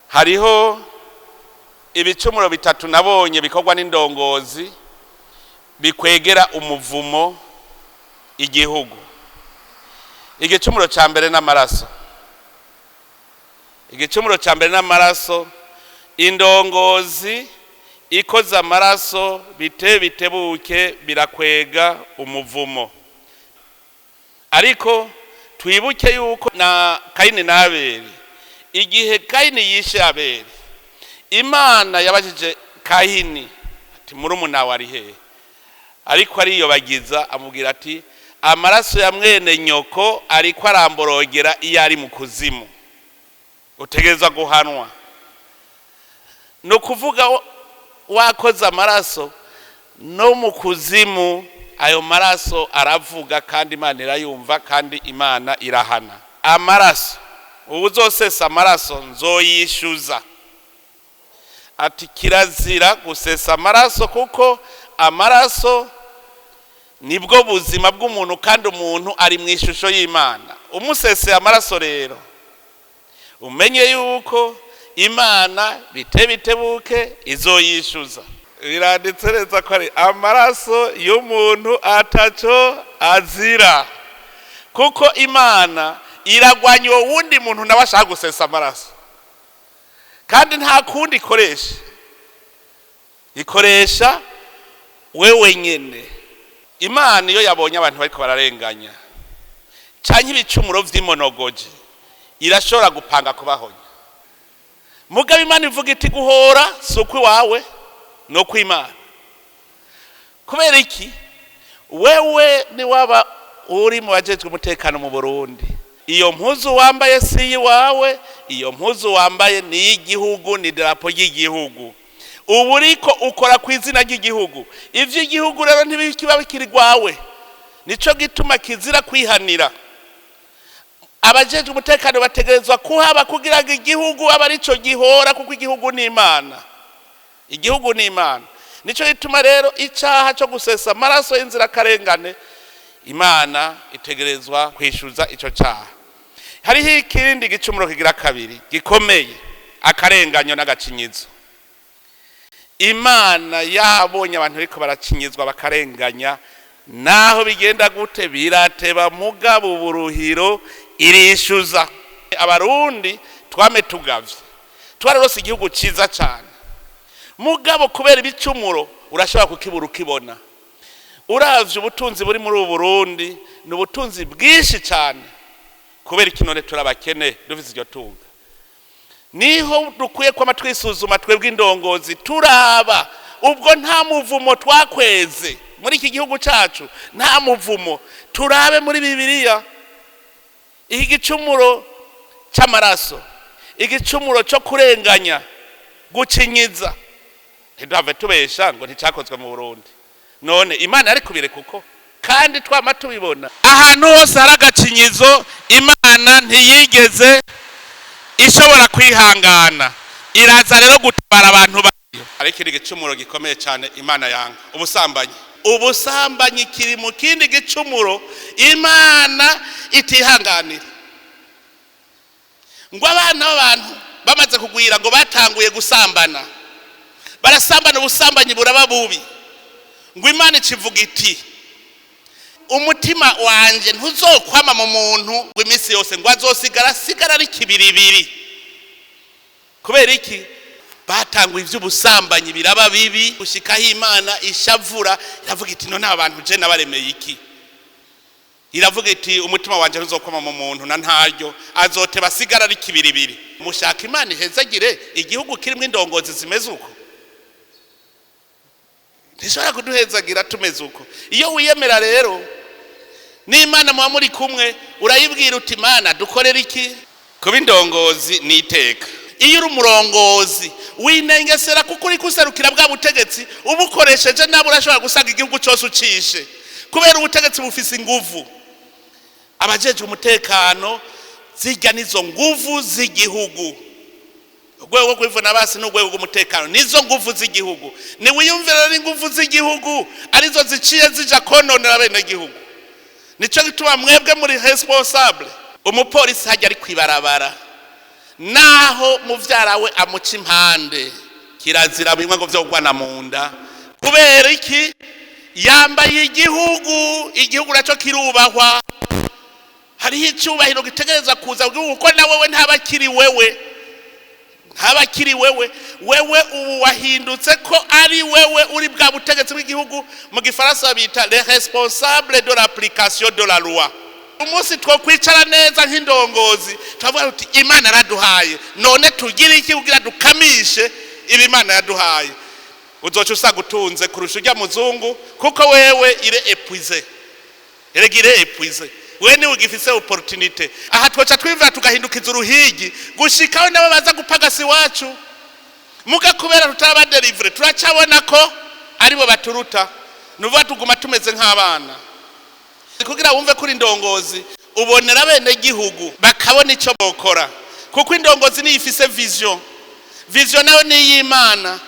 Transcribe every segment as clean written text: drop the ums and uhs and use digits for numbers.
Hariho ibicumuro bitatu nabonye bikorwa n'indongozi bikwegera umuvumo igihugu. Igicumuro cya mbere n'amaraso. Igicumuro cya mbere n'amaraso. Indongozi ikoze amaraso bite bitebuke birakwega umuvumo. Ariko twibuke yuko na Kayini na Abeli, igihe Kayini yishe Abeli, Imana yabajije Kayini ati: "Murumuna wawe ari hehe?" Ariko ariyobagiza, amubwira ati: "Amaraso ya mwene nyoko ariko aramborogera iyo ari mu kuzimu, utegerezwa guhanwa." Ni ukuvuga wakoze amaraso, no mu kuzimu ayo maraso aravuga, kandi Imana irayumva, kandi Imana irahana amaraso. Ubu uzosesa amaraso nzoyishyuza. Ati: "Kirazira gusesa amaraso, kuko amaraso nibwo buzima bw'umuntu, kandi umuntu ari mu ishusho y'Imana." Umuseseye amaraso rero, umenye yuko Imana bite bitebuke izoyishyuza. Biranditse neza ko ari amaraso y'umuntu ataco azira, kuko Imana iragwanya uwo wundi muntu nawe ashaka gusesa amaraso, kandi nta kundi ikoresha, ikoresha wewe nyene. Imana iyo yabonye abantu bariko bararenganya canke ibicumuro vy'imonogoje, irashobora gupanga kubahonya. Mugabo Imana ivuga iti: "Guhora si ukw'iwawe, ni ukw'Imana." Kubera iki? Wewe niwaba uri mu bajejwe umutekano mu Burundi, iyo mpuzu wambaye si iyiwawe. Iyo mpuzu wambaye ni iy'igihugu, ni idarapo ry'igihugu. Ubu uriko ukora ku izina ry'igihugu. Ivy'igihugu rero ntibikiba bikiri rwawe. Nico gituma kizira kwihanira. Abajejwe umutekano bategerezwa kuhaba kugira ngo igihugu abe arico gihora, kuko igihugu ni Imana, igihugu ni Imana. Nico gituma rero icaha co gusesa amaraso y'inzirakarengane, Imana itegerezwa kwishyuza ico caha. Hariho ikindi gicumuro kigira kabiri gikomeye: akarenganyo n'agacinyizo. Imana yabonye abantu ariko baracinyizwa, bakarenganya, naho bigenda gute birateba, mugabo uburuhiro irishyuza. Abarundi twame tugavye, twararose igihugu ciza cane, mugabo kubera ibicumuro urashobora kukibura ukibona. Uravye ubutunzi buri muri ubu Burundi, ni ubutunzi bwinshi cyane. Kubera iki none turabakene dufise iryo tunga? Niho dukwiye kwama twisuzuma twebwe indongozi, turaba ubwo nta muvumo twakweze muri iki gihugu cyacu, nta muvumo. Turabe muri Bibiliya iki gicumuro cy'amaraso, igicumuro cyo kurenganya, gucinyiza. Ntiduhave tubesha ngo nticyakozwe mu Burundi. None Imana yari kubireka uko kandi twama tubibona ahantu hose hari agacinyizo? Imana ntiyigeze ishobora kwihangana, iraza rero gutabara abantu bayo. Ariko ikindi gicumuro gikomeye cyane Imana yanga, ubusambanyi. Ubusambanyi kiri mu kindi gicumuro Imana itihanganira. Ngo abana b'abantu bamaze kugwira, ngo batanguye gusambana, barasambana, ubusambanyi buraba bubi. Ngo Imana ikivuga iti: "Umutima wanje ntuzokwama mu muntu ngo iminsi yose, ngo azosigara asigara ari kibiribiri." Kubera iki? Batanguye iby'ubusambanyi, biraba bibi gushikaho Imana ishavura, iravuga iti: "None aba bantu je nabaremeye iki?" Iravuga iti: "Umutima wanje ntuzokwama mu muntu na ntaryo, azoteba asigara ari kibiribiri." Mushaka Imana ihezagire igihugu kirimo indongozi zimeze uko? Ntishobora kuduhezagira tumeze uko. Iyo wiyemera rero n'Imana muba muri kumwe, urayibwira uti: "Imana, dukorera iki?" Kuba indongozi ni iteka. Iyo uri umurongozi winengesera, kuko uri kuserukira bwa butegetsi. Ubukoresheje nabi, urashobora gusanga igihugu cyose ucishe, kubera ubutegetsi bufise inguvu. Abajejwe umutekano zijya nizo nguvu z'igihugu. Urwego rwo kwivuna basi n'urwego rw'umutekano nizo nguvu z'igihugu. Niwiyumvira n'inguvu z'igihugu arizo ziciye zija kononera bene gihugu. Nico gituma mwebwe muri responsable. Umupolisi hajya ari kwibarabara. Naho muvyara we amuca impande, kirazira bimwe ngo vyo kugwana mu nda. Kubera iki? Yambaye igihugu, igihugu nacyo kirubahwa. Hariho icyubahiro gitegereza kuza kuko na wewe ntabakiri wewe, ntabakiri wewe. Wewe ubu wahindutse ko ari wewe uri bwa butegetsi bw'igihugu. Mu Gifaransa bita les responsables de l'application de la loi. Umunsi twokwicara neza nk'indongozi, turavuga tuti: "Imana yaraduhaye, none tugire iki kugira dukamishe ibi Imana yaduhaye?" Uzoca usanga utunze kurusha ujya muzungu, kuko wewe il est épuisé. Erega il est épuisé, we niwe ugifise opportunité. Aha twoca twimvira tugahindukiza uruhigi gushikaho nabo baza gupagasa iwacu. Muga kubera tutaraba délivrés, turacabona ko aribo baturuta. Nuvuga tuguma tumeze nk'abana. Kugira wumve kuri indongozi, ubonera bene gihugu bakabona icyo bokora, kuko indongozi niyo ifise vision. Vision nayo ni iy'Imana.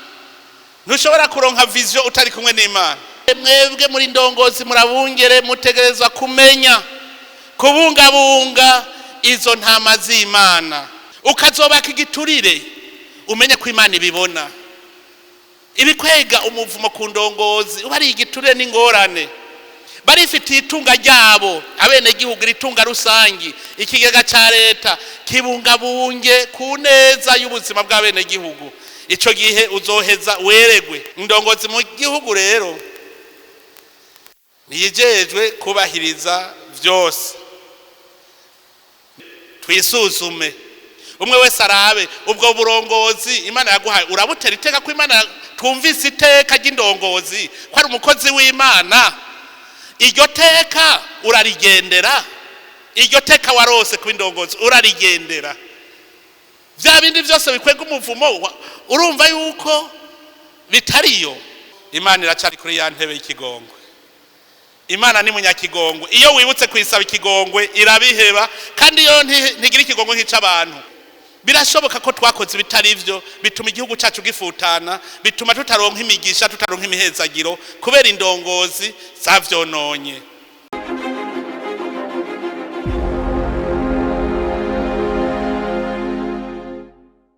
Ntushobora kuronka vision utari kumwe n'Imana. Mwebwe muri ndongozi, murabungere, mutegerezwa kumenya kubungabunga izo ntama z'Imana. Ukazobaka igiturire, umenye ko Imana ibibona. Ibikwega umuvumo ku ndongozi uba ari igiturire n'ingorane. Barifitiye itunga ryabo abenegihugu, iri tunga rusangi, ikigega cya leta, kibungabunge ku neza y'ubuzima bw'abenegihugu. Icyo gihe uzoheza weregwe. Indongozi mu gihugu rero ntiyijejwe kubahiriza byose. Twisuzume, umwe wese arabe ubwo burongozi Imana yaguhaye urabutera iteka, ko Imana twumvise iteka ry'indongozi ko ari umukozi w'Imana. Iryo teka urarigendera? Iryo teka warose kuba indongozi urarigendera? Bya bindi byose bikwega umuvumo, urumva yuko bitariyo. Imana iracari kuri ya ntebe y'ikigongwe. Imana ni munyakigongwe. Iyo wibutse kuyisaba ikigongwe, irabiheba. Kandi iyo ntigira ikigongwe nk'ic'abantu. Birashoboka ko twakoze ibitari byo, bituma igihugu cyacu gifutana, bituma tutaronka imigisha, tutaronka imihezagiro, kubera indongozi zavyononye.